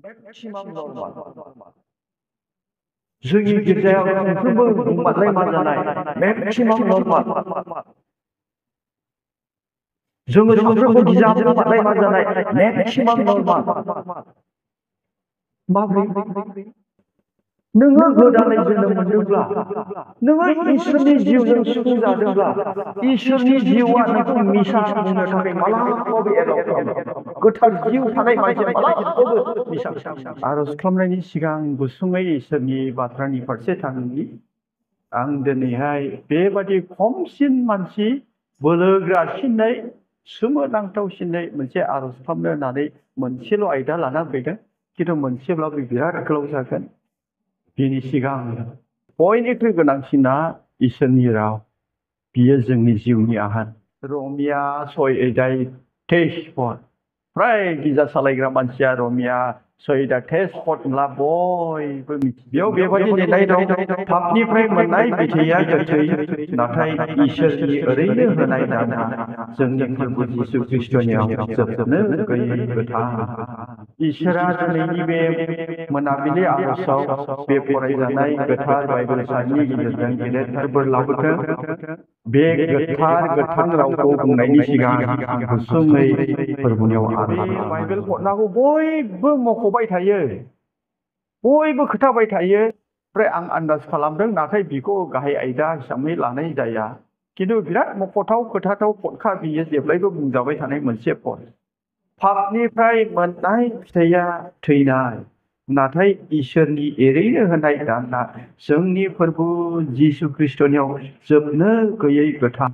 Maximum normal जोंनि गिर्जायाव सानफ्रोमबो बुंबाथाय मा जानाय मेक्सिमाम नर्माल जोङो सानफ्रोमबो बिजाब बुंबाथाय मा जानाय मेक्सिमाम नर्माल माब्रै नोङो गोदानै जोनोम मोनदोंब्ला नोङो इसोरनि जिउजों सुफुंजादोंब्ला इसोरनि जिउआ नोंखौ मिसा बुंनो थाखाय मालाबाबो एलाउ खालामा गोथार जिउ थानाय मानसिया मालाबाबो मिसा आरज खालामनायनि सिगां गुसुङै इसोरनि बाथ्रानि फारसे थांनि आं दिनैहाय बेबादि खमसिन मानसि बोलोग्रासिनै सोमोनांथावसिनै मोनसे आरज खालामनो होननानै मोनसेल' आयदा लाना फैदों खिन्थु मोनसेब्लाबो बिराद गोलाव जागोन बिनि सिगां बयनिख्रुइ गोनांसिना इसोरनि राव बियो जोंनि जिउनि आहार रमिया 6:23 फ्राय गिर्जा सालायग्रा मानसिया रमिया 6:23 होनब्ला बयबो मिथियो बेयाव बेबादि लिरनाय दं पापनिफ्राय मोननाय बिथैया गोथै नाथाय इसोरनि ओरैनो होनाय दाना जोंनि प्रभु जिसु ख्रीष्टनियाव जोबनो गैयै गोथार इसोरा दिनैनि बे मोनाबिलि आरजआव बे फरायजानाय गोथार बाइबेल साननि गेजेरजों गेदेरथार बोर लाबोथों बे गोथार रावखौ बुंनायनि सिगां गुसुङै फोरबोनियाव बाइबेल खनाखौ बयबो मख'बाय थायो बयबो खोथाबाय थायो ओमफ्राय आं आन्दाज खालामदों नाथाय बिखौ गाहाय आयदा हिसाबै लानाय जाया खिन्थु बिराद मख'थाव खोथाथाव पदखा बियो जेब्लायबो बुंजाबाय थानाय मोनसे पद पापनिफ्राय मोननाय फिथाइया थैनाय नाथाय इसोरनि एरैनो होनाय दाना जोंनि फोरबो जिसु ख्रीष्टनियाव जोबनो गैयै गोथार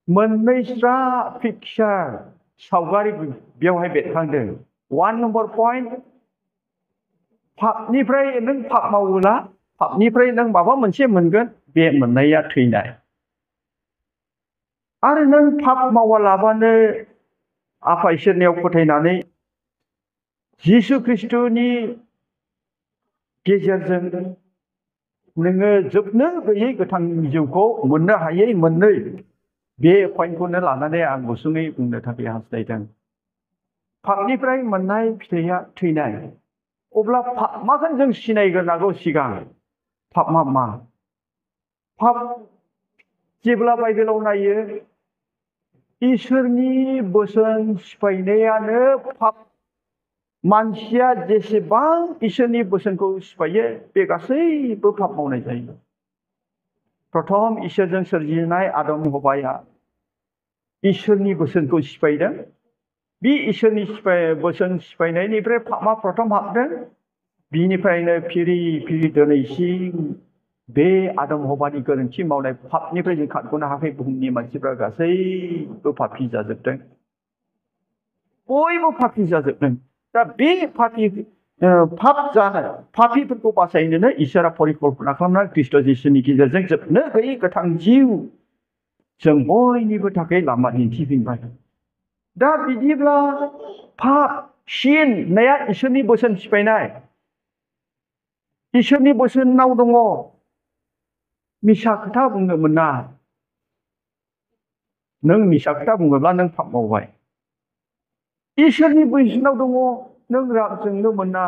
मोननैस्रा पिक्चार सावगारि बेवहाय बेरखांदों 1 नम्बर पइन्ट पापनिफ्राय नों पाप मावोब्ला पापनिफ्राय नों माबा मोनसे मोनगोन बे मोननाया थैनाय आरो नों पाप मावालाबानो आफा इसोरनियाव फोथायनानै जिसु ख्रीष्टनि गेजेरजों नोङो जोबनो गैयै गोथां जिउखौ मोननो हायै मोननै बे पइन्टखौनो लानानै आं गुसुङै बुंनो थाखाय हास्थायदों पापनिफ्राय मोननाय फिथाइया थैनाय अब्ला पापमाखौ जों सिनायग्रोनांगौ सिगां पापमा मा पाप जेब्ला बाइबेलाव नायो इसोरनि बोसोन सिफायनायानो पाप मानसिया जेसेबां इसोरनि बोसोनखौ सिफायो बे गासैबो पाप मावनाय जायो प्रथम इसोरजों सोरजिनाय आदम हवाया इसोरनि बोसोनखौ सिफायदों बे इसोरनि बोसोन सिफायनायनिफ्राय पापआ प्रथम हाबदों बिनिफ्रायनो फिरि फिरि दिनैसिम बे आदम हवानि गोरोन्थि मावनाय पापनिफ्राय जों खारग'नो हायाखै बुहुमनि मानसिफ्रा गासैबो पापि जाजोबदों बयबो पापि जाजोबदों दा बे पाप जानाय पापिफोरखौ बासायनोनो इसोरा परिकल्पना खालामनानै ख्रीष्ट जिसुनि गेजेरजों जोबनो गैयै गोथां जिउ जों बयनिबो थाखाय लामा दिन्थिफिनबाय दा बिदिब्ला पाप सिन होननाया इसोरनि बोसोन सिफायनाय इसोरनि बोसोनाव दङ मिसा खोथा बुंनो मोना नों मिसा खोथा बुङोब्ला नों पाप मावबाय इसोरनि बोसोनाव दङ नों राग जोंनो मोना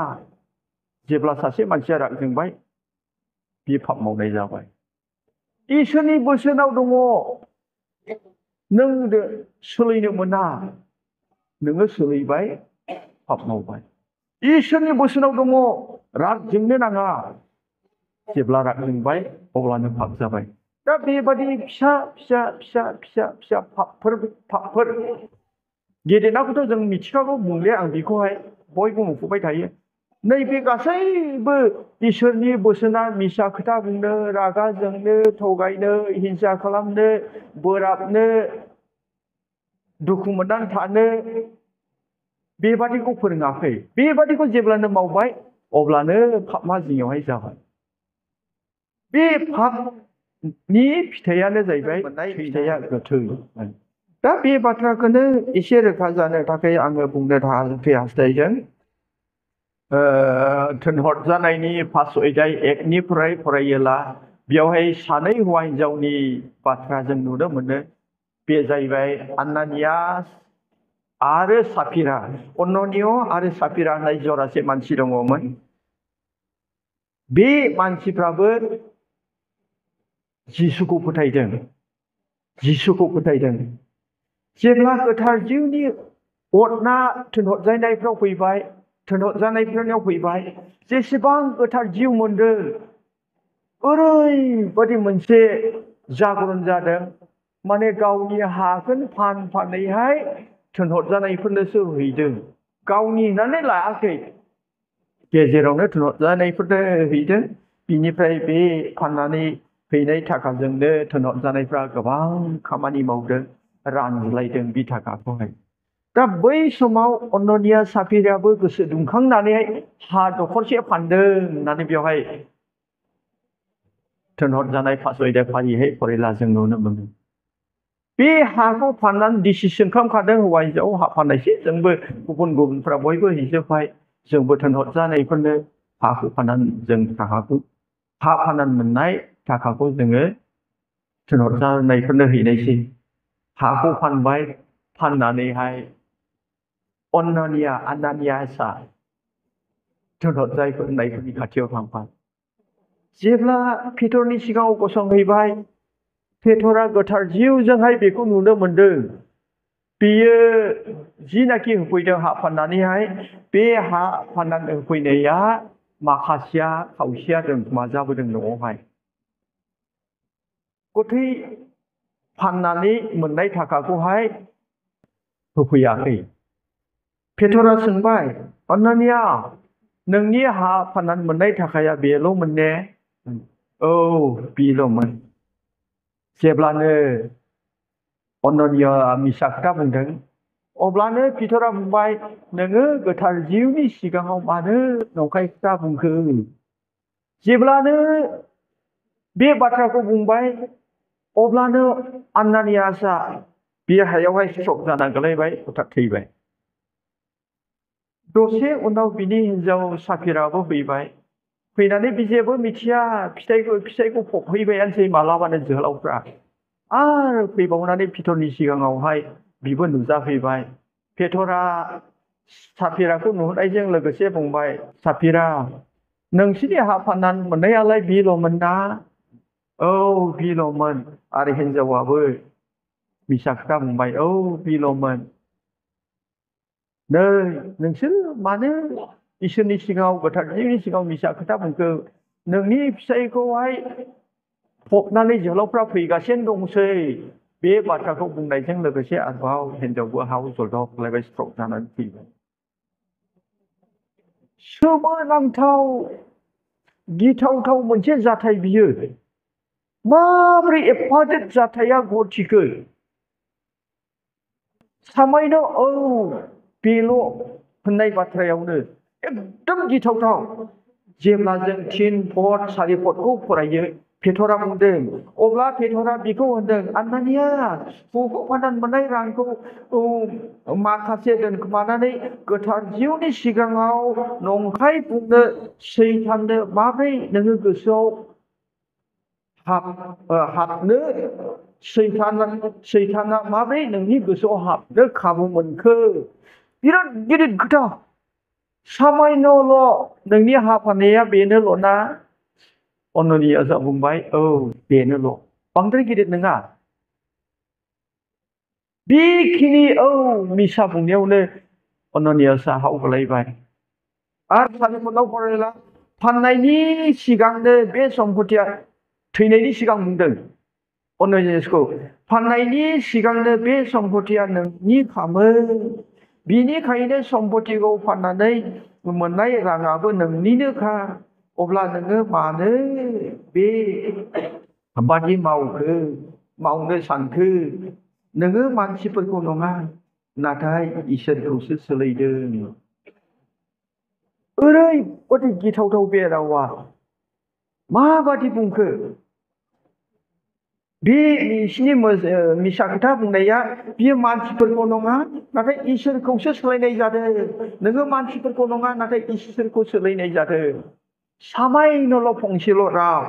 जेब्ला सासे मानसिया राग जोंबाय बे पाप मावनाय जाबाय इसोरनि बोसोनाव दङ नों सोलिनो मोना नोङो सोलिबाय पाप मावबाय इसोरनि बोसोनाव दङ राग जोंनो नाङा जेब्ला राग जोंबाय अब्लानो पाप जाबाय दा बेबादि फिसा फिसा फिसा फिसा फिसा पापफोर गेदेरनाखौथ' जों मिथिखागौ बुंले आं बेखौहाय बयबो मख'बाय थायो नैबे गासैबो इसोरनि बोसोना मिसा खोथा बुंनो रागा जोंनो थगायनो हिंसा खालामनो बोराबनो दुखु मोननानै थानो बेबादिखौ फोरोङाखै बेबादिखौ जेब्लानो मावबाय अब्लानो पापमा जोंनियावहाय जाबाय बे पापनि फिथाइयानो जाहैबाय फिथाइया गोथै दा बे बाथ्राखौनो एसे रोखा जानो थाखाय आङो बुंनो थाखाय हास्थायदों थिनहरजानायनि 5 अध्याय 1निफ्राय फरायोब्ला बेयावहाय सानै हौवा हिन्जावनि बाथ्रा जों नुनो मोनो बे जाहैबाय आनानियास आरो साफिरा अन्ननिय आरो साफिरा होननाय जरासे मानसि दङमोन। बे मानसिफ्राबो जिसुखौ फोथायदों। जिसुखौ फोथायदों। जेब्ला गोथार जिउनि अरना थोनहरजानायफ्राव फैबाय, थोनहरजानायफोरनियाव फैबाय, जेसेबां गोथार जिउ मोनदों, ओरैबायदि मोनसे जागरण जादों, माने गावनि हाखौनो फानैहाय थोनहरजानायफोरनोसो हैदों। गावनि होननानै लायाखै, गेजेरावनो थोनहरजानायफोरनो हैदों। बिनिफ्राय बे फाननानै हैनाय थाखाजोंनो थोनहरजानायफ्रा गोबां खामानि मावदों, रानज्लायदों बे थाखाखौहाय। दा बै समाव अन्ननिया साफिरायाबो गोसो दुंखांनानै हा दखरसे फानदों होननानै बेवहाय थोनहरजानाय फारियै फरायला जों नुनो मोनो। बे हाखौ फाननानै डिसिसन खालामखादों, हौवा हिन्जाव हा फाननायसै, जोंबो गुबुन गुबुनफ्रा बयबो हैजोबबाय, जोंबो थोनहरजानायफोरनो हाखौ फाननानै जों थाखाखौ, हा फाननानै मोननाय थाखाखौ जोङो थोनहरजानायफोरनो हैनायसै। हाखौ फानबाय, फाननानैहाय आनानियासआ थोनहरजानायफोरनि खाथियाव थांबाय। जेब्ला पेटरनि सिगाङाव गसंहैबाय, पेटरा गोथार जिउजोंहाय बेखौ नुनो मोनदों। बेयो जिनाखि होफैदों हा फाननानैहाय, बे हा फाननानै होफैनाया माखासेया खावसेया दोनखोमा जाबोदों न'आवहाय। गथै फाननानै मोननाय थाखाखौहाय होफैयाखै। पेटरा सोंबाय, अन्नानिया, नोंनि हा फाननानै मोननाय थाखाया बेल'मोन ने? औ, बेल'मोन। जेब्लानो अन्ननिया मिसा खोथा बुंदों, अब्लानो पेटरा बुंबाय, नोङो गोथार जिउनि सिगाङाव मानो नंखाय खोथा बुंखो? जेब्लानो बे बाथ्राखौ बुंबाय, अब्लानो आनानियासआ बे हायावहाय स्ट्रक जाना गोलैबाय, हथात थैबाय। दसे उनाव बिनि हिन्जाव साफिराबो फैबाय। फैनानै बे जेबो मिथिया, फिसाइखौ फबहैबायानोसै मालाबानो जोहोलावफ्रा। आरो फैबावनानै पेटरनि सिगाङावहाय बिबो नुजाफैबाय। पेटरा साफिराखौ नुहुरनायजों लोगोसे बुंबाय, साफिरा, नोंसिनि हा फाननानै मोननायालाय बेल'मोन ना? औ, बेल'मोन। आरो हिन्जावाबो मिसा खोथा बुंबाय, औ, बेल'मोन। नै, नोंसोर मानो इसोरनि सिगाङाव, गोथार जिउनि सिगाङाव मिसा खोथा बुंखो? नोंनि फिसाइखौहाय फबनानै जोहोलावफ्रा फैगासिनो दंसै। बे बाथ्राखौ बुंनायजों लोगोसे आरोबाव हिन्जावबो हाव जलदब खालायबाय, स्ट्रक जानानै थैबाय। सोमोनांथाव, गिथावथाव मोनसे जाथाय बियो। माबोरै एफादेब जाथाया घटिखो? सामायनो औ, बेल' होननाय बाथ्रायावनो एकदम गिथावथाव। जेब्ला जों 3 फट 4 फटखौ फरायो, पेटरा बुंदों, अब्ला पेटरा बेखौ होनदों, आनानिया, हुखौ फाननानै मोननाय रांखौ माखासे दोनखोमानानै गोथार जिउनि सिगाङाव नंखाय बुंनो सैताननो माबोरै नोङो गोसोआव हाबनो, सैताना माबोरै नोंनि गोसोआव हाबनो खाबु मोनखो? बिराद गिदिर खोथा। सामायनोल' नोंनि हा फाननाया बेनोल' ना? अन्ननियासआ बुंबाय, औ, बेनोल', बांद्राय गिदिर नङा। बेखिनि मिसा बुंनायावनो अन्ननियासआ हाव गोलैबाय। आरो 4 फटआव फरायला, फाननायनि सिगांनो बे सम्पतिया, थैनायनि सिगां बुंदों अन्ननियासखौ, फाननायनि सिगांनो बे सम्पतिया नोंनि खामोन। बिनिखायनो सम्पतिखौ फाननानै मोननाय राङाबो नोंनिनोखा। अब्ला नोङो मानो बे बादि मावनो सानखो? नोङो मानसिफोरखौ नङा, नाथाय इसोरखौसो सोलैदों। ओरैबादि गिथावथाव बे रावा। माबादि बुंखो? बे बिसिनि मिसा खोथा बुंनाया, बियो मानसिफोरखौ नङा, नाथाय इसोरखौसो सोलायनाय जादों। नोङो मानसिफोरखौ नङा, नाथाय इसोरखौ सोलायनाय जादों। सामायनोल' फंसेल' राव।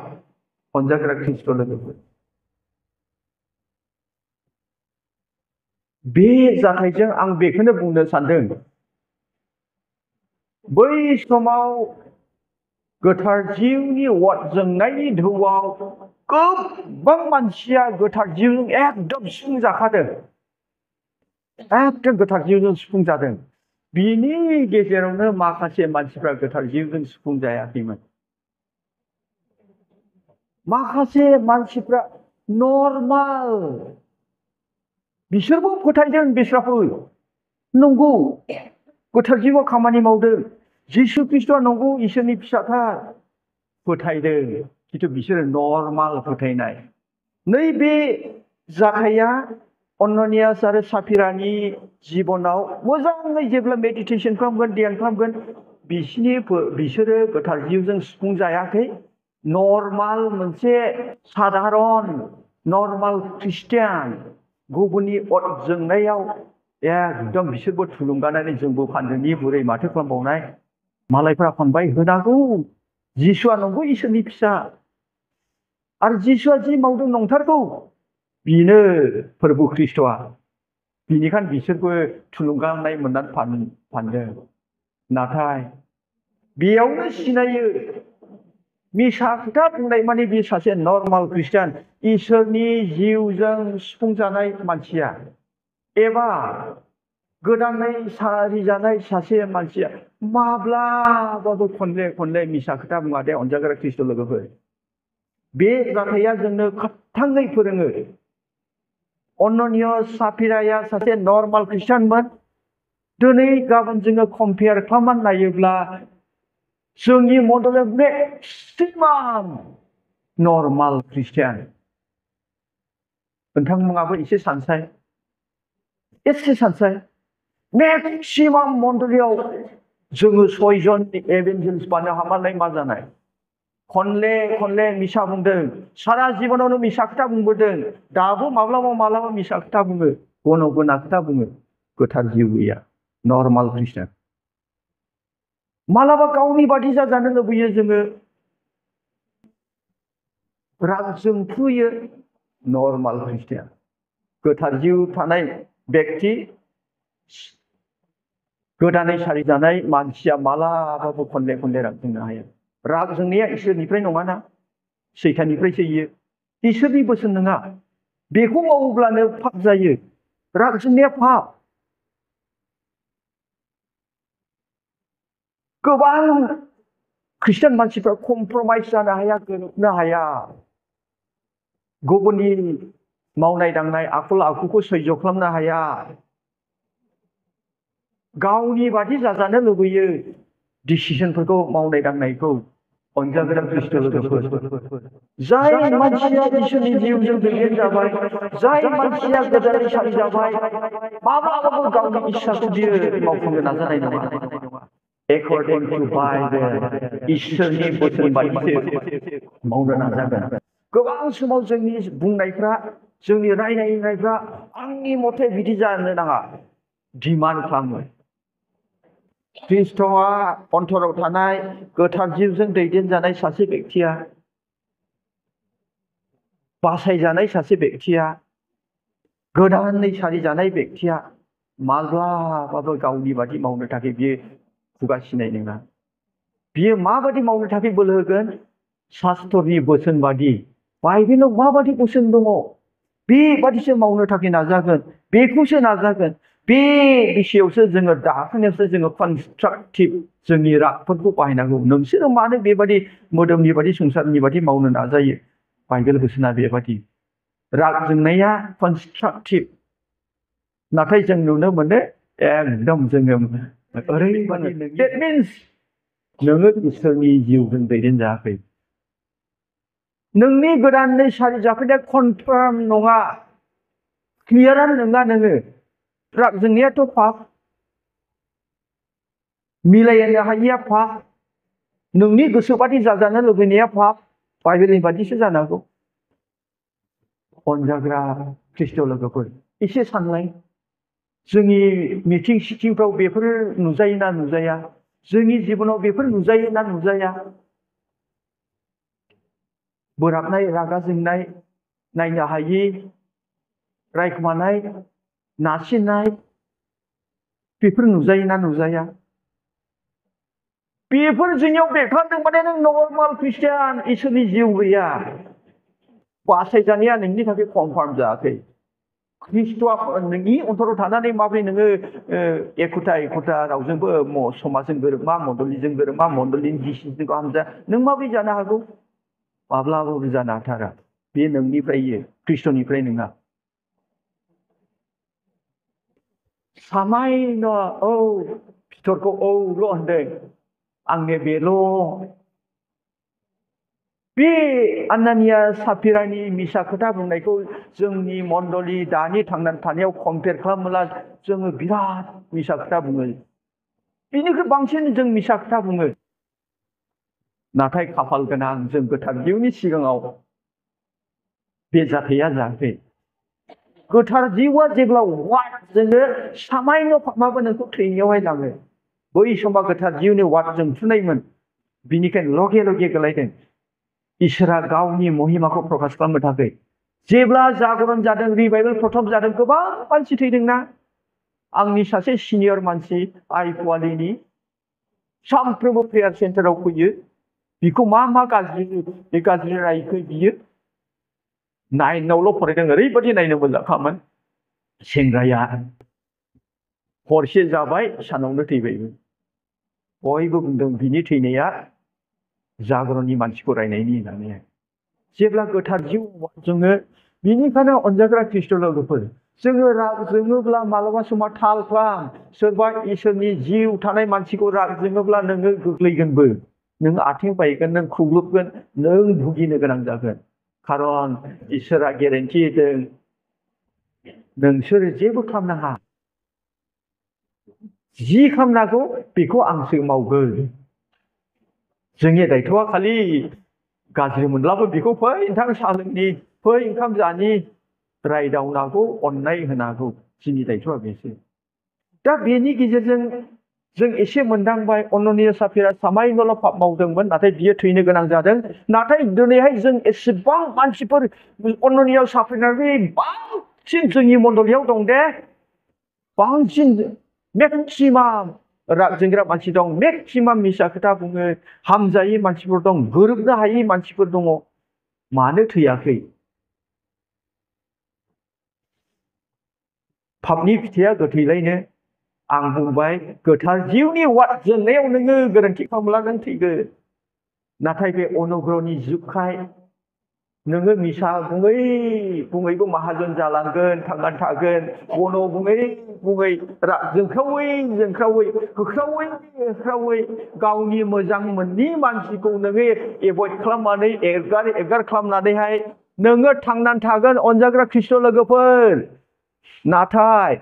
अनजाग्रा ख्रिस्ट' लोगोफोर, बे जाथायजों आं बेखौनो बुंनो सानदों बै समाव गोथार जिउनि अर जोंनायनि धौआव गोबां मानसिया गोथार जिउजों एकदम सुफुंजाखादों एकदम गोथार जिउजों सुफुंजादों बिनि गेजेरावनो माखासे मानसिफ्रा गोथार जिउजों सुफुंजायाखैमोन माखासे मानसिफ्रा नर्माल बिसोरबो फोथायदों बिस्राबो नंगौ गोथार जिउआव खामानि मावदों जिसु ख्रिस्ट'आ नंगौ इसोरनि फिसाथार फोथायदों खिन्थु बिसोरो नर्माल फोथायनाय नैबे जाथाया अननियास आरो साफिरानि जिबनाव मोजाङै जेब्ला मेडिटेसन खालामगोन ध्यान खालामगोन बिसोरो गोथार जिउजों सुफुंजायाखै नर्माल मोनसे साधारन नर्माल ख्रिस्टियान गुबुननि अर जोंनायाव एकदम बिसोरबो थुलुंगानानै जोंबो फान्दोनि बुरै माथो खालामबावनाय मालायफ्रा फानबाय होनांगौ जिसुआ नंगौ इसोरनि फिसा आरो जिसुआ जि मावदों नंथारगौ बिनो फोरबु ख्रिस्ट'आ बिनिखायनो बिसोरबो थुलुंगानाय मोननानै फानदों नाथाय बेयावनो सिनायो मिसा खोथा बुंनाय माने बे सासे नर्माल ख्रिस्टियान इसोरनि जिउजों सुफुंजानाय मानसिया एबा गोदानै सारिजानाय सासे मानसिया माब्लाबाबो खनले मिसा खोथा बुङा दे अनजाग्रा ख्रिस्ट' लोगोफोर बे जाथाया जोंनो खाथाङै फोरोङो अननियास साफिराया सासे नर्माल ख्रिस्टियानमोन दिनै गाबोन जोङो कम्पेयार खालामनानै नायोब्ला जोंनि मण्डलाव मेक्सिमाम नर्माल ख्रिस्टियान नोंथांमोनाबो एसे सानसाय मेक्सिमाम मण्डलियाव जोङो 6 जन एभेन्जेलिस्ट बानायनो हामालाय मा जानाय खनले मिसा बुंदों सारा जिबनावनो मिसा खोथा बुंबोदों दाबो माब्लाबा मिसा खोथा बुङो गन' गोना खोथा बुङो गोथार जिउ गैया नर्माल ख्रिस्टियान मालाबा गावनि बादि जाजानो लुबैयो जोङो राग जोंफ्रुयो नर्माल ख्रिस्टियान गोथार जिउ थानाय व्यक्ति गोदानै सारिजानाय मानसिया मालाबाबो खनले राग जोंनो हाया राग जोंनाया इसोरनिफ्राय नङाना सैताननिफ्रायसो इयो इसोरनि बोसोन नङा बेखौ मावोब्लानो पाप जायो राग जोंनाया पाप गोबां ख्रिस्टियान मानसिफ्रा कमप्रमाइज जानो हाया गोरोबनो हाया गुबुननि मावनाय दांनाय आखल आखुखौ सैज' खालामनो हाया गावनि बादि जाजानो लुबैयो डिसिजनफोरखौ मावनाय दांनायखौ अनजाग्रा ख्रिस्ट' लोगोफोर जाय मानसिया इसोरनि जिउजों दैदेनजाबाय जाय मानसिया गोदानै सारिजाबाय माब्लाबाबो गावनि इस्साखौ बियो मावफुंनो नाजानाय नङा एकर्डिं टु बाइबेल इसोरनि बोसोन बायदिसो मावनो नाजागोन गोबां समाव जोंनि बुंनायफ्रा जोंनि रायज्लायनायफ्रा आंनि मथे बिदि जानो नाङा डिमान्ड खालामो ख्रिस्ट'आ अन्तराव थानाय गोथार जिउजों दैदेनजानाय सासे व्यक्तिया बासायजानाय सासे व्यक्तिया गोदानै सारिजानाय व्यक्तिया माब्लाबाबो गावनि बादि मावनो थाखाय बियो खुगा सिनाय नङा बियो माबादि मावनो थाखाय बोलो होगोन शास्त्रनि बोसोन बादि बाइबेलाव माबादि बोसोन दङ बेबादिसो मावनो थाखाय नाजागोन बेखौसो नाजागोन बे बिषयावसो जोङो दाखोनायावसो जोङो कनस्ट्राक्टिभ जोंनि रागफोरखौ बाहायनांगौ नोंसोरो मानो बेबादि मोदोमनि बादि संसारनि बादि मावनो नाजायो बाइबेल बोसोना बेबादि राग जोंनाया कनस्ट्राक्टिभ नाथाय जों नुनो मोनो एकदम जोङो ओरैबादि देट मिन्स नोङो इसोरनि जिउजों दैदेनजायाखै नोंनि गोदानै सारिजाफैनाया कनफार्म नङा क्लियारानो नङा नोङो राग जोंनायाथ' पाप मिलायनो हायिया पाप नोंनि गोसोबादि जाजानो लुबैनाया पाप बाइबेलनि बादिसो जानांगौ अनजाग्रा ख्रिस्ट' लोगोफोर एसे सानलाय जोंनि मिटिं सिटिंफ्राव बेफोर नुजायो ना नुजाया जोंनि जिबनाव बेफोर नुजायो ना नुजाया बोराबनाय रागा जोंनाय नायनो हायि रायखुमानाय नारसिननाय बेफोर नुजायोना नुजाया बेफोर जोंनियाव बेरखांदों माने नों नर्माल ख्रिस्टियान इसोरनि जिउ गैया बासायजानाया नोंनि थाखाय कनफार्म जायाखै ख्रिस्ट'आ नोंनि अन्तराव थानानै माबोरै नोङो एखुथा रावजोंबो समाजजों गोरोबमा मण्डलिनि डिसिसनखौ हामजा नों माबोरै जानो हागौ माब्लाबाबो जानो हाथारा बे नोंनिफ्राय ख्रिस्ट'निफ्राय नङा सामायन' औ फिथरखौ औल' होनदों आंनो बेल' बे आनानिया साफिरानि मिसा खोथा बुंनायखौ जोंनि मण्डलि दानि थांनानै थानायाव कम्पेयार खालामोब्ला जोङो बिराद मिसा खोथा बुङो बिनिख्रुइ बांसिन जों मिसा खोथा बुङो नाथाय खाफाल गोनां जों गोथार जिउनि सिगाङाव बे जाथाया जायाखै गोथार जिउआ जेब्ला वार्डजोंनो सामायन' पापआबो नोंखौ थैनायावहाय लाङो बै समाव गोथार जिउनि वार्ड जोंफ्रुनायमोन बिनिखायनो लगे लगे गोलायदों इसोरा गावनि महिमाखौ प्रकाश खालामनो थाखाय जेब्ला जागरण जादों रिभाइभेल प्रथम जादों गोबां मानसि थैदोंना आंनि सासे सिनियर मानसि आइ पवालिनि सानफ्रोमबो प्रेयार सेन्टाराव फैयो बिखौ मा गाज्रि रायखै बियो नाइनावल' फरायदों ओरैबायदि नायनो मोजांखामोन सेंग्राया हरसे जाबाय सानावनो थैबायबो बयबो बुंदों बिनि थैनाया जागरणनि मानसिखौ रायनायनि होननानै जेब्ला गोथार जिउ जोङो बिनिखायनो अनजाग्रा ख्रिस्ट' लोगोफोर जोङो राग जोङोब्ला मालाबा समाव थाल खालाम सोरबा इसोरनि जिउ थानाय मानसिखौ राग जोङोब्ला नोङो गोग्लैगोनबो नों आथिं बायगोन नों खुग्लुबगोन नों भुगिनो गोनां जागोन खारन इसोरा गेरेन्टि होदों नोंसोर जेबो खालामनाङा जि खालामनांगौ बेखौ आंसो मावगोन जोंनि दायथ'आ खालि गाज्रि मोनब्लाबो बेखौ फै नोंथां साहा लोंनि फै ओंखाम जानि रायदावनांगौ अननाय होनांगौ जोंनि दायथ'आ बेसो दा बेनि गेजेरजों जों एसे मोनदांबाय अननिया साफिरा सामायनोल' पाप मावदोंमोन नाथाय बियो थैनो गोनां जादों नाथाय दिनैहाय जों एसेबां मानसिफोर अननिया साफिरनानै बांसिन जोंनि मण्डलियाव दं दे बांसिन मेक्सिमाम राग जोंग्रा मानसि दं मेक्सिमाम मिसा खोथा बुङो हामजायै मानसिफोर दं गोरोबनो हायै मानसिफोर दङ मानो थैयाखै पापनि फिथाइया गोथैलायनो आं बुंबाय गोथार जिउनि वार्ड जोंनायाव नोङो गोरोन्थि खालामब्ला नों थैगोन नाथाय बे अनुग्रहनि जुगखाय नोङो मिसा बुङैबो माहाजोन जालांगोन थांनानै थागोन गन' बुङै जोंख्रावै होख्रावै गावनि मोजां मोननि मानसिखौ नोङो एभयड खालामनानै एगार खालामनानैहाय नोङो थांनानै थागोन अनजाग्रा ख्रिस्ट' लोगोफोर नाथाय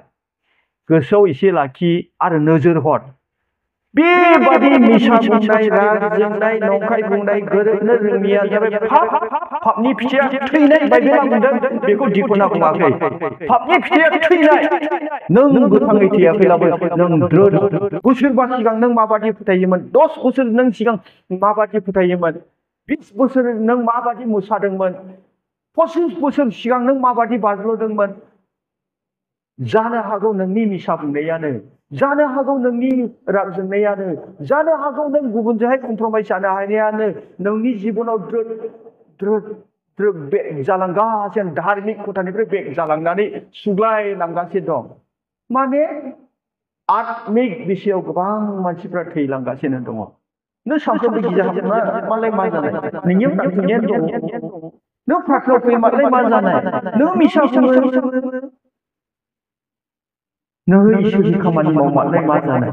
गोसोआव एसे लाखि आरो नोजोर हर बेबादि मिसा बुंनाय राग जोंनाय नंखाय बुंनाय गोरोबनो रोङिया जाबाय पापनि फिथाइया थैनाय बाइबेला बुंदों बेखौ दिखुना बुङाखै पापनि फिथाइया थैनाय नों गोथाङै थैयाखैब्लाबो नों द्रोद बोसोरबा सिगां नों माबादि फोथायोमोन 10 बोसोर नों सिगां माबादि फोथायोमोन 20 बोसोर नों माबादि मोसादोंमोन 25 बोसोर सिगां नों माबादि बाज्ल'दोंमोन जानो हागौ नोंनि मिसा बुंनायानो जानो हागौ नोंनि राग जोंनायानो जानो हागौ नों गुबुनजोंहाय कमप्रमाइज जानो हानायानो नोंनि जिबनाव द्रोद बेग जालांगासिनो धार्मिक खथानिफ्राय बेग जालांनानै सुग्लायलांगासिनो दं माने आत्मिक बिषयाव गोबां मानसिफ्रा थैलांगासिनो दङ नों सानफ्रोमबो गिजाहाबना मालाय मा जानाय नोंनियाव राग जोंनायानो दङ नों प्रार्थनायाव फैयो मालाय मा जानाय नों मिसा बुङो नोङो इसोरनि खामानि मावमारनाय मा जानाय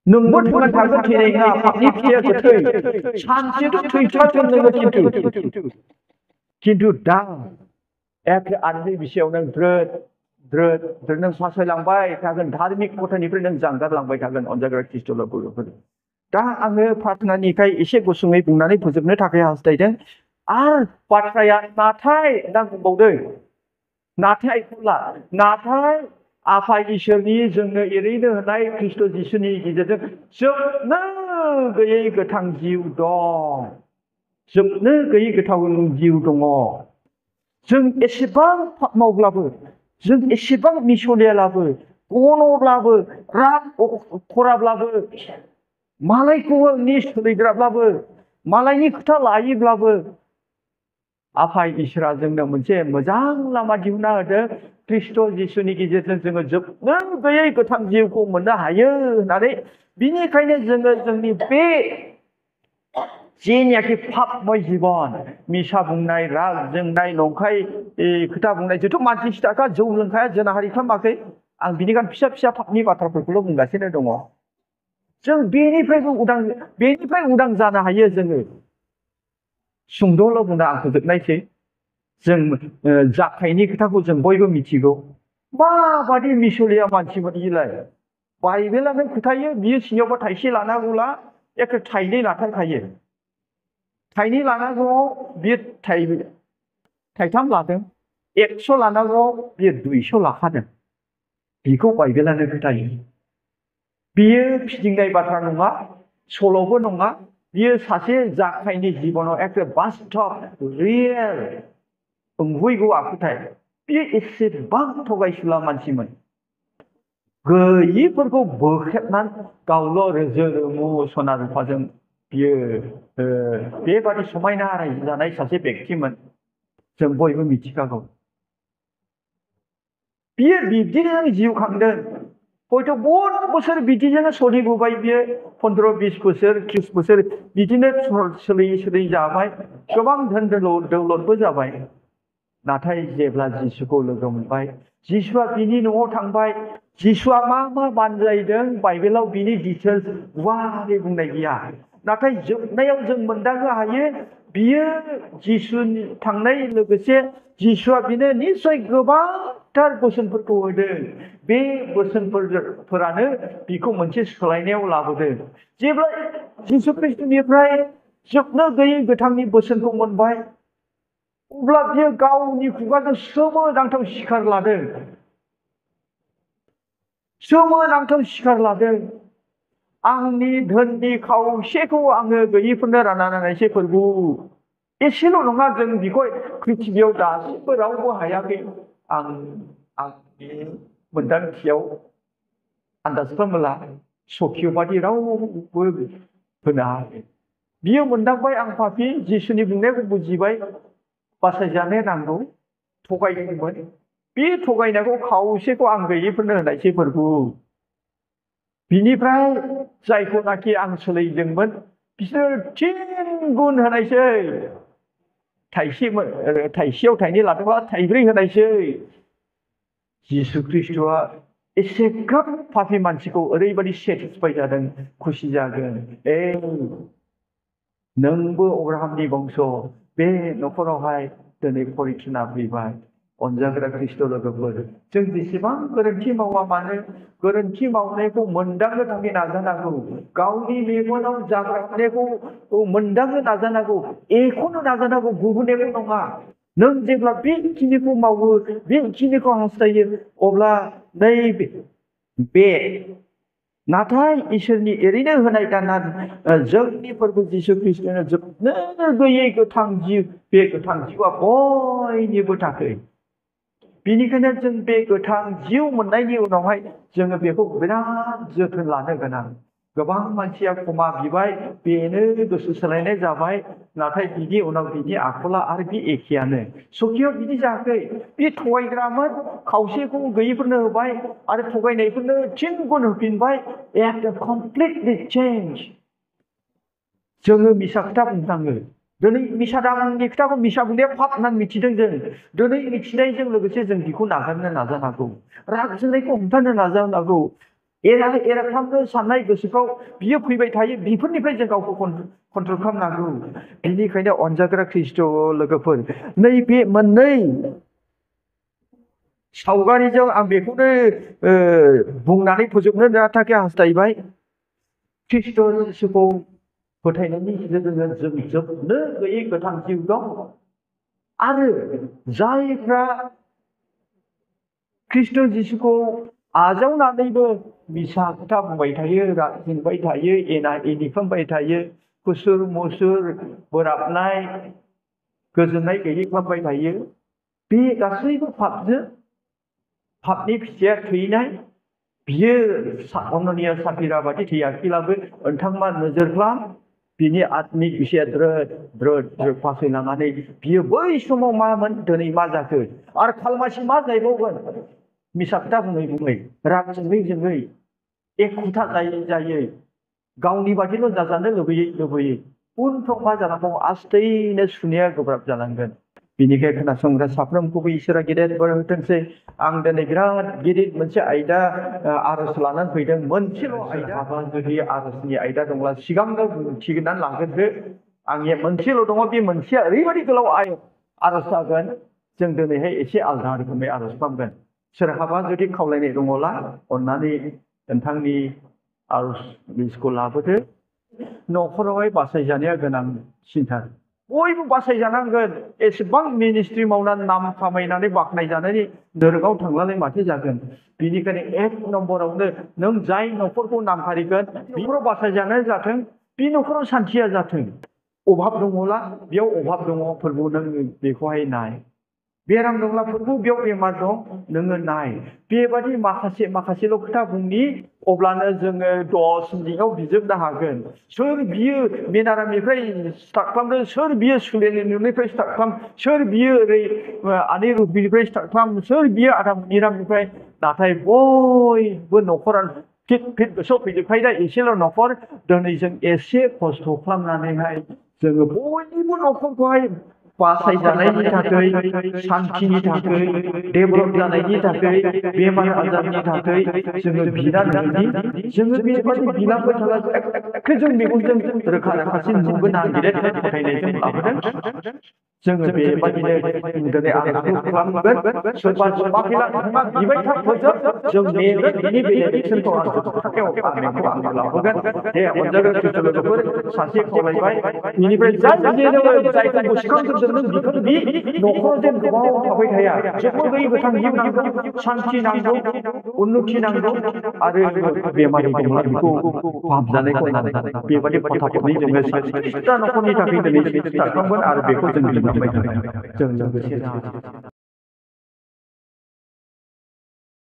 नोंबो थांनानै थागोन थैनाय नङा पापनि फिथाइया गोथै सानसेथ' थैथारगोन नोङो खिन्थु दा एखे आंनि बिषयाव नों द्रोद नों फासायलांबाय थागोन धार्मिक खथानिफ्राय नों जानगारलांबाय थागोन अनजाग्रा ख्रिस्ट' लोगोफोर दा आङो प्रार्थनानिफ्राय एसे गुसुङै बुंनानै फोजोबनो थाखाय हास्थायदों आरो बाथ्राया नाथाय होनना बुंबावदों नाथाय आफा इसोरनि जोंनो एरैनो होनाय ख्रिस्ट' जिसुनि गेजेरजों जोबनो गैयै गोथां जिउ दं जोबनो गैयै गोथां जिउ दङ जों एसेबां पाप मावब्लाबो जों एसेबां मिसलियाब्लाबो गन'ब्लाबो राग खराब्लाबो मालायखौ सोलिग्राब्लाबो मालायनि खोथा लायोब्लाबो आफा इसोरा जोंनो मोनसे मोजां लामा दिहुनना होदों ख्रिस्ट' जिसुनि गेजेरजों जोङो जोबनो गैयै गोथां जिउखौ मोननो हायो होननानै बिनिखायनो जोङो जोंनि बे जेनियाखि पापमय जिबन मिसा बुंनाय राग जोंनाय नंखाय खोथा बुंनाय जोंथ' मानसि सिथाखा जौ लोंखाया जोनाहारि खालामाखै आं बिनिखायनो फिसा फिसा पापनि बाथ्राफोरखौल' बुंगासिनो दङ जों बेनिफ्राय उदां जानो हायो जोङो सुंद'ल' बुंना आं फोजोबनायसै जों जाखायनि खोथाखौ जों बयबो मिथिगौ माबादि मिसलिया मानसिमोन इलाय बाइबेलानो खोथायो बियो सिङावबा थाइसे लानांगौला एखे थाइनै लाथारखायो थाइनै लानांगौआव बियो थाइथाम लादों 100 लानांगौआव बियो 200 लाखादों बिखौ बाइबेलानो खोथायो बियो फिदिंनाय बाथ्रा नङा सल'बो नङा बियो सासे जाखायनि जिबनाव एखे बास्तब रियेल नंगुबै आखुथाय बियो एसेबां थगायसुला मानसिमोन गैयिफोरखौ बोख्रेबनानै गावल' रोजो रोमु सना रुफाजों बियो बेबादि समायना रायजो जानाय सासे बेक्तिमोन जों बयबो मिथिखागौ बियो बिब्दिनो जिउ खांदों हयथ' बहुत बोसोर बिदिजोंनो सोलिबोबाय बियो 15-20 बोसोर 30 बोसोर बिदिनो सोलियै जाबाय गोबां धोन दौलतबो जाबाय नाथाय जेब्ला जिसुखौ लोगो मोनबाय जिसुआ बिनि न'आव थांबाय जिसुआ मा बानजायदों बाइबेलाव बिनि डिटेल्स गुवारै बुंनाय गैया नाथाय जोबनायाव जों मोनदांनो हायो बियो जिसुनि थांनाय लोगोसे जिसुआ बिनो निश्चय गोबांथार बोसोनफोरखौ होदों बे बोसोनफोरानो बिखौ मोनसे सोलायनायाव लाबोदों जेब्ला जिसु ख्रिस्टनिफ्राय जोबनो गैयै गोथांनि बोसोनखौ मोनबाय अब्ला बियो गावनि खुगाजों सोमोनांथाव सिखार लादों आंनि धोननि खावसेखौ आङो गैयिफोरनो रानना होनायसै प्रभु एसेल' नङा जों बिखौ पृथिबियाव दासिमबो रावबो हायाखै आंनि मोनदांथियाव आन्दाज खालामोला सखिय बादि रावबो होनो हायाखै बियो मोनदांबाय आं पापि जिसुनि बुंनायखौ बुजिबाय बासायजानो नांगौ थगायदोंमोन बे थगायनायखौ खावसेखौ आं गैयिफोरनो होनायसै प्रभु बिनिफ्राय जायखौनाखि आं सोलिदोंमोन बिसोर 3 गुन होनायसै थाइसेयाव थाइनै लादोंबा 3 होनायसै जिसु ख्रिस्ट'आ एसेग्राब पापि मानसिखौ ओरैबादि सेटिसफाइ जादों खुसि जागोन नोंबो अब्राहामनि बंस बे न'खरावहाय दिनै परिथिना फैबाय अनजाग्रा ख्रिस्ट' लोगोफोर जों जेसेबां गोरोन्थि मावा मानो गोरोन्थि मावनायखौ मोनदांनो थाखाय नाजानांगौ गावनि मेगनाव जाग्राखौ मोनदांनो नाजानांगौ एखौनो नाजानांगौ गुबुन एखौ नङा नों जेब्ला बेखिनिखौ मावो बेखिनिखौ हास्थायो अब्ला बे नाथाय इसोरनि ओरैनो होनाय दाना जोंनि फोरबो जिसु ख्रिस्ट'नो जोबनो गैयै गोथां जिउ बे गोथां जिउआ बयनिबो थाखाय बिनिखायनो जों बे गोथां जिउ मोननायनि उनावहाय जोङो बेखौ बिराद जोथोन लानो गोनां गोबां मानसिया क्षमा बिबाय बेनो गोसो सोलायनाय जाबाय नाथाय बिनि उनाव बिनि आखला आरो बे एखेयानो सखियाव बिदि जायाखै बे थगायग्रामोन खावसेखौ गैयिफोरनो होबाय आरो थगायनायफोरनो 3 गुन होफिनबाय कमप्लिटलि चेन्ज जोङो मिसा खोथा बुंनाङो दिनै मिसादांनि खोथाखौ मिसा बुंनाया पाप होननानै मिथिदों जों दिनै मिथिनायजों लोगोसे जों बेखौ नागारनो नाजानांगौ राग जोंनायखौ हमथानो नाजानांगौ एराखालामनो साननाय गोसोफ्राव बियो फैबाय थायो बेफोरनिफ्राय जों गावखौ कन्ट्रल खालामनांगौ बेनिखायनो अनजाग्रा ख्रिस्ट' लोगोफोर नैबे मोननै सावगारिजों आं बेखौनो बुंनानै फोजोबनो थाखाय हास्थायबाय ख्रिस्ट' जिसुखौ फोथायनायनि गेजेरजों जों जोबनो गैयै गोथां जिउ दं आरो जायफ्रा ख्रिस्ट' जिसुखौ आजावनानैबो मिसा खोथा बुंबाय थायो राग जोंबाय थायो एना एनि खालामबाय थायो खुसुर मुसुर बोराबनाय गोजोननाय गैयै खालामबाय थायो बे गासैबो पापनि फिथाइया थैनाय बियो अन्ननिया साफिरा बादि थैयाखैब्लाबो नोंथांमोना नोजोर खालाम बिनि आत्मिक बिसाया द्रोद फासयलांनानै बियो बै समाव मामोन दिनै मा जाखो आरो खालमासि मा जाहैबावगोन मिसा खोथा बुङै राग जोङै एखुथा जायै गावनि बादिल' जाजानो लुबैयै उनफ्राव मा जानांगौ आस्थैनो सुनाया गोब्राब जालांगोन बिनिखाय खोनासंग्रा साफ्रोमखौबो इसोरा गेदेर बोर होथोंसै आं दिनै बिराद गिदिर मोनसे आयदा आर'ज लानानै फैदों मोनसेल' आयदा जुदि आर'जनि आयदा दंब्ला सिगांनो थिगनानै लाग्रोदो आंनिया मोनसेल' दङ बे मोनसेया ओरैबायदि गोलाव आर'ज जागोन जों दिनैहाय एसे आलादा रोखोमै आर'ज खालामगोन सोरहाबा जुदि खावलायनाय दङब्ला अननानै नोंथांनि आर'ज लिस्टखौ लाबोदो न'खरावहाय बासायजानाया गोनांसिनथार बयबो बासायजानांगोन एसेबां मिनिस्ट्रि मावनानै नाम खामायनानै बाख्नायजानायनि नोरगाव थांब्लालाय माथो जागोन बेनिखायनो 1 नम्बरावनो नों जाय न'खरखौ नामहारिगोन बेफोराव बासायजानाय जाथों बे न'खराव सान्थिया जाथों अभाब दङब्ला बेयाव अभाब दङ फोरबो नों बेखौहाय नाय बेराम दंब्ला फोरबो बेयाव बेमार दं नोङो नाय बेबादि माखासेल' खोथा बुंनि अब्लानो जोङो 10 मिनिटआव बिजोबनो हागोन सोर बियो बेनारामनिफ्राय स्टार्ट खालामदों सोर बियो सुलेनिफ्राय स्टार्ट खालाम सोर बियो ओरै आनै रुबिनिफ्राय स्टार्ट खालाम सोर बियो आदा निरामनिफ्राय नाथाय बयबो न'खरा फिट गोसोआव फैजोबखायो दा एसेल' न'खर दिनै जों एसे खस्थ' खालामनानैहाय जोङो बयनिबो न'खरखौहाय बासायजानायनि थाखाय शान्तिनि थाखाय डेभेलप जानायनि थाखाय बेमार आजारनि थाखाय जोङो बिनानै जोङो बेबादि बिलांबाय थाब्ला जों मेगनजों रोखासिन नुगोन आं गेदेर फोथायनायजों लाबोदों जोङो बेबादिनो दिनै आर'जखौ खालामगोन सोरबा मा बिबाय था फोजोब जों नेगोन बिनि बेनेफिटखौ आं थाखायाव आं लाबोगोन दे अनजागोन खृष्ट लोगोफोर सासे खावलायबाय बेनिफ्राय जायखौ गोसोखांगोन नों बेखौनो बे न'खराव जेन गोबाव थाबाय थाया जेबो गैयै गोथां जिउ नांगौ शान्ति नांगौ उन्नति नांगौ आरो बेमारि दंब्ला बेखौ फाहामजानायखौ नांगौ बेबादि फटाफटनि जोङो 30टा न'खरनि थाखाय दिनै स्टार्ट खालामगोन आरो बेखौ जों लिरलांबाय थागोन जों लोगोसे